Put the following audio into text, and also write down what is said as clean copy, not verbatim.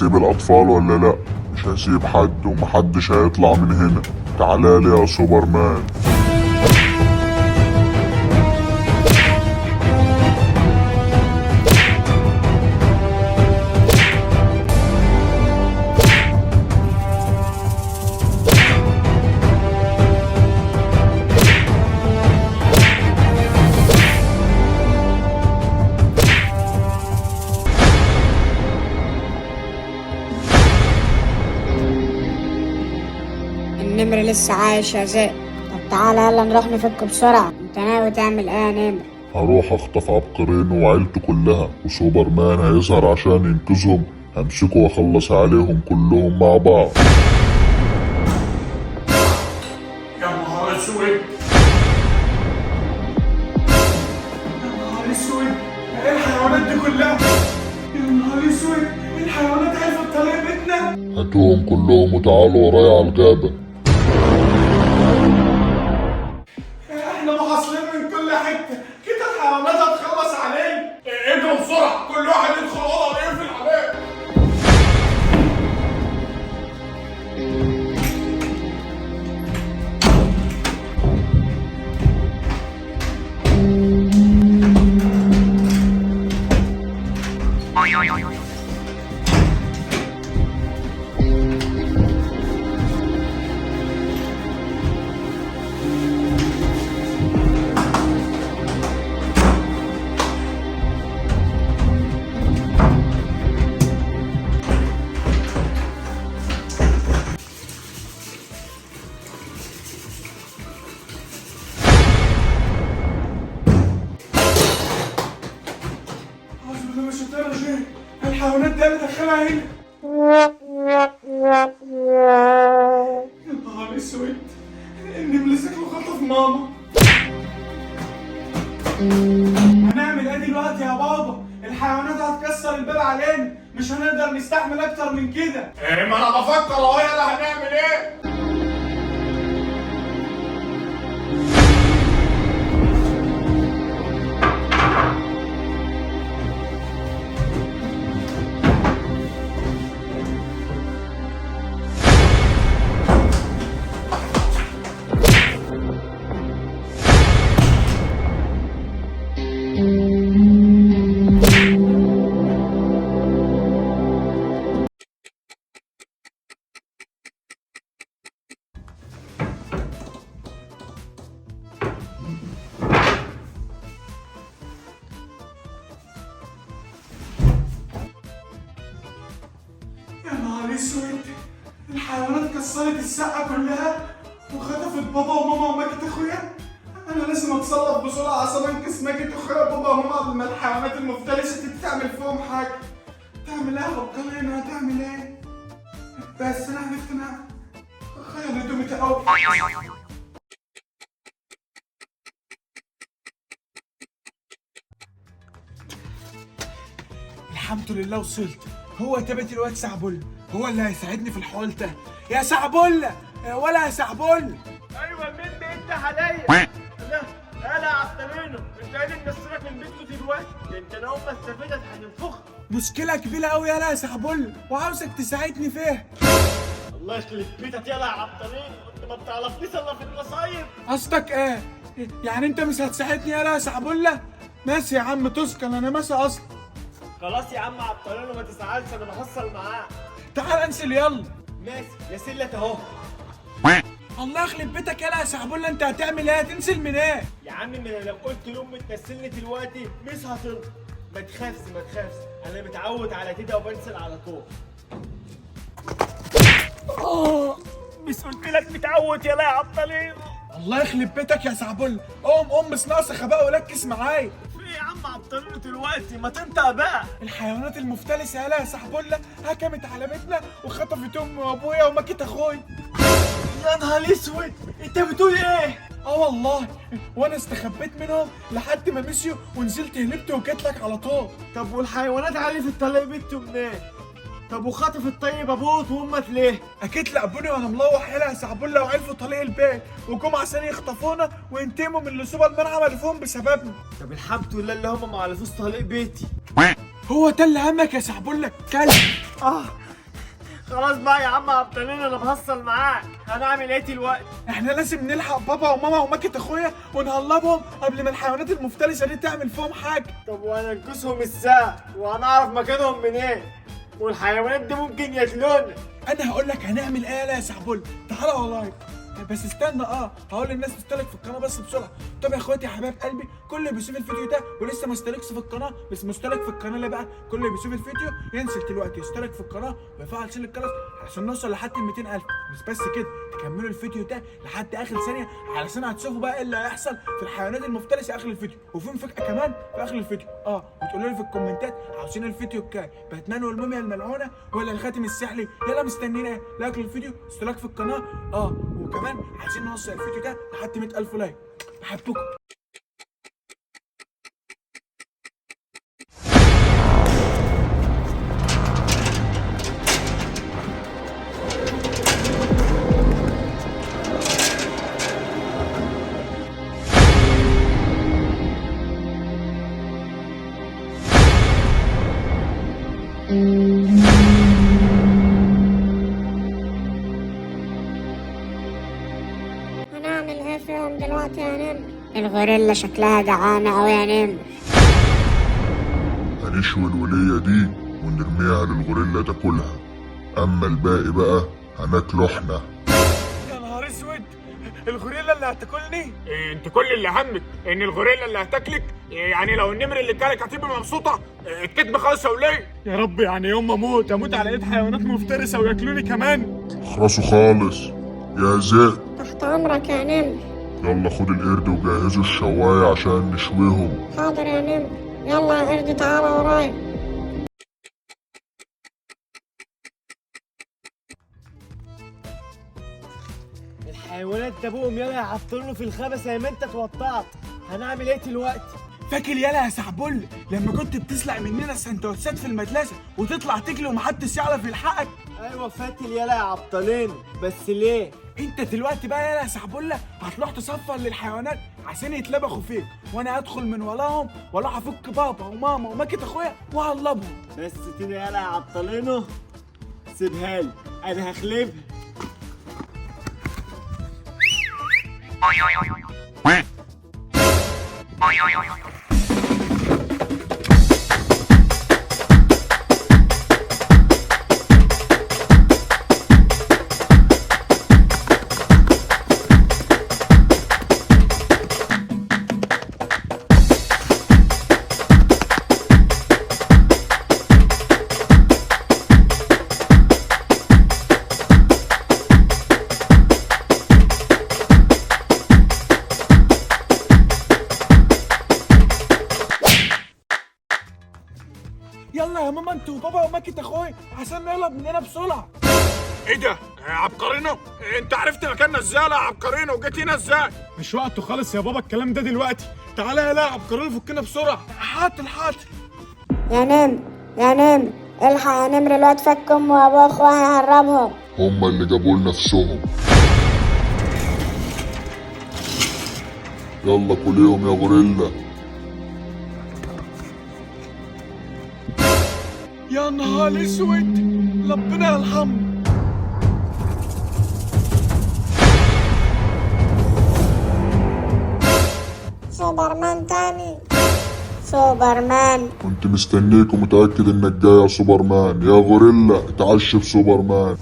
هسيب الأطفال ولا لأ؟ مش هسيب حد ومحدش هيطلع من هنا. تعالالي يا سوبرمان. النمر لسه عايش يا ذئب. طب تعالى يلا نروح نفكه بسرعة. انت ناوي تعمل ايه يا نمر؟ هروح اخطف عبقرينو وعيلته كلها، وسوبرمان هيظهر عشان ينقذهم. همسكه واخلص عليهم كلهم مع بعض. يا نهار اسود، يا نهار اسود، ايه الحيوانات دي كلها؟ يا نهار اسود، الحيوانات عرفت طريق بيتنا. هاتوهم كلهم وتعالوا ورايا على الغابة. احنا محاصرين من كل حتة كده، الحيوانات هتخلص علينا. اجروا بسرعة، كل واحد يدخل اوضة ويقفل عليه. اعوذ بالله من الشيطان الرجيم، الحيوانات دي اللي دخلها هنا. يا نهار اسود، النمل شكله خطف ماما. هنعمل ايه دلوقتي يا بابا؟ الحيوانات هتكسر الباب علينا، مش هنقدر نستحمل اكتر من كده. ايه ما انا بفكر اهو، يلا هنعمل ايه؟ يا نهار اسود، الحيوانات كسرت السقه كلها وخطفت بابا وماما وماجد اخويا. انا لازم اتصرف بسرعة عشان انقذ ماجد اخويا وبابا وماما قبل ما الحيوانات المفترسة دي تعمل فيهم حاجة. تعمل ايه يا عبقري؟ هتعمل ايه؟ بس انا عرفت، انا خيالته متقوي. الحمد لله وصلت. هو تابت الواد سعبولة، هو اللي هيساعدني في الحوار ده. يا سعبولة، ولا يا سعبولة. ايوه مين انت عليا؟ لا لا يا عبقرينو، انت قادر تنزلك من بيته دلوقتي؟ ده انت لو ما استفدت هتنفخ. مشكلة كبيرة قوي يا يا سعبولة، وعاوزك تساعدني فيها. الله يخرب بيتك يلا يا عبقرينو، انت ما بتعرفنيش الا في المصايب. قصدك ايه؟ يعني انت مش هتساعدني يا سعبولة؟ ماشي يا عم تسكن، انا ماشي اصلا. خلاص يا عم عبقرينو ما تزعلش، انا بحصل معاه. تعال انزل يلا. ماشي يا سلة اهو. الله يخرب بيتك يا سعبولة، انت هتعمل ايه؟ هتنزل من ايه؟ يا عم ما انا لو قلت لامي تنزلني دلوقتي مش هترضى. ما تخافش ما تخافش، انا متعود على كده وبنزل على طول. مش قلت لك متعود يا لا يا عبقرينو؟ الله يخرب بيتك يا سعبولة، قوم قوم مش ناقصة غباء وركز معايا. في ايه يا عم عبقرينو دلوقتي؟ ما تنطق بقى. الحيوانات المفترسة يا سعبولة هجمت على بيتنا وخطفت امي وابويا وماكت اخويا. يا نهار اسود، انت بتقول ايه؟ اه والله، وانا استخبيت منهم لحد ما مشيوا ونزلت هربت وجيت لك على طول. طب والحيوانات عرفت طريق بيته منين؟ طب وخطفت طيب ابوك وامك ليه؟ اكيد لقبوني وانا ملوح يالا يا سعبولة وعرفوا طريق البيت وجم عشان يخطفونا وينتقموا من اللي سوبرمان عمل فيهم بسببنا. طب الحمد لله اللي هم ما عرفوش طريق بيتي. هو ده اللي همك يا سعبولة الكلب؟ اه خلاص بقى يا عم عبقرينو، انا بهزر معاك. هنعمل ايه دلوقتي؟ احنا لازم نلحق بابا وماما وماكت اخويا ونهلبهم قبل ما الحيوانات المفترسة دي تعمل فيهم حاجة. طب وهننقذهم ازاي؟ وهنعرف مكانهم منين؟ والحيوانات دي ممكن ياكلونا. انا هقول لك هنعمل ايه يا سحبول، تعالى ورايا. بس استنى، هقول للناس تشترك في القناة بس بسرعة. طب يا اخواتي يا حبايب قلبي، كل اللي بيشوف الفيديو ده ولسه ما اشتركش في القناة، بس مشترك في القناة ليه بقى؟ كل اللي بيشوف الفيديو ينزل دلوقتي يشترك في القناة ويفعل زر الجرس علشان نوصل لحد ال 200,000. مش بس كده، تكملوا الفيديو ده لحد اخر ثانية علشان هتشوفوا بقى ايه اللي هيحصل في الحيوانات المفترسة اخر الفيديو، وفي مفاجاة كمان في اخر الفيديو. وتقولوا لي في الكومنتات عاوزين الفيديو الجاي باتمان والموميا الملعونة ولا الخاتم السحري. يلا مستنيين ايه؟ like للفيديو، اشتراك في القناة، وكمان عايزين نوصل الفيديو ده لحد 100,000 like. بحبكم. هنعمل ايه فيهم دلوقتي يا نمر؟ الغوريلا شكلها جعانة أوي يا نمر. هنشوي الولية دي ونرميها للغوريلا تاكلها، اما الباقي بقى هناكله احنا. يا نهار اسود، الغوريلا اللي هتاكلني؟ إيه، انت كل اللي همك ان الغوريلا اللي هتاكلك؟ إيه، يعني لو النمر اللي كلك هتبقى مبسوطة؟ إيه، الكدب خالص يا وليه. يا رب، يعني يوم ما اموت اموت على ايد حيوانات مفترسة وياكلوني كمان. اخرسوا خالص يا ذئب. تحت أمرك يا نمر. يلا خد القرد وجهزوا الشوايه عشان نشويهم. حاضر يا نمر، يلا يا قرد تعالى ورايا. الحيوانات تابوهم يلا يا عبقرينو في الغابة زي ما انت توقعت. هنعمل ايه دلوقتي؟ فاكر يالا يا سحبول لما كنت بتسلق مننا السندوتشات في المدرسة وتطلع تجري ومحدش يعرف يلحقك؟ ايوه فاكر يالا يا عبقرينو، بس ليه؟ انت دلوقتي بقى يالا يا سحبولة هتروح تصفر للحيوانات عشان يتلبخوا فيك، وانا هدخل من وراهم واروح افك بابا وماما وماكت اخويا وهقلبهم. بس كده يالا يا عبقرينو، سيبها لي انا هخلبها. يلا يا ماما انت وبابا وماكت اخويا عشان نقلب مننا بسرعة. ايه ده يا عبقرينو؟ انت عرفت مكاننا ازاي يا عبقرينو وجيت هنا ازاي؟ مش وقته خالص يا بابا الكلام ده دلوقتي. تعالى يا عبقرينو فكنا بسرعة. حاضر حاضر. يا نمر يا نمر الحق يا نمر، الواد فك امه وابوه واخوه هيهربهم. هما اللي جابوا لنفسهم. يلا كليهم يا غوريلا. يا نهار اسود، ربنا يرحمه. سوبرمان تاني، سوبرمان. كنت مستنيك ومتأكد انك جاي يا سوبرمان. يا غوريلا اتعشى بسوبرمان.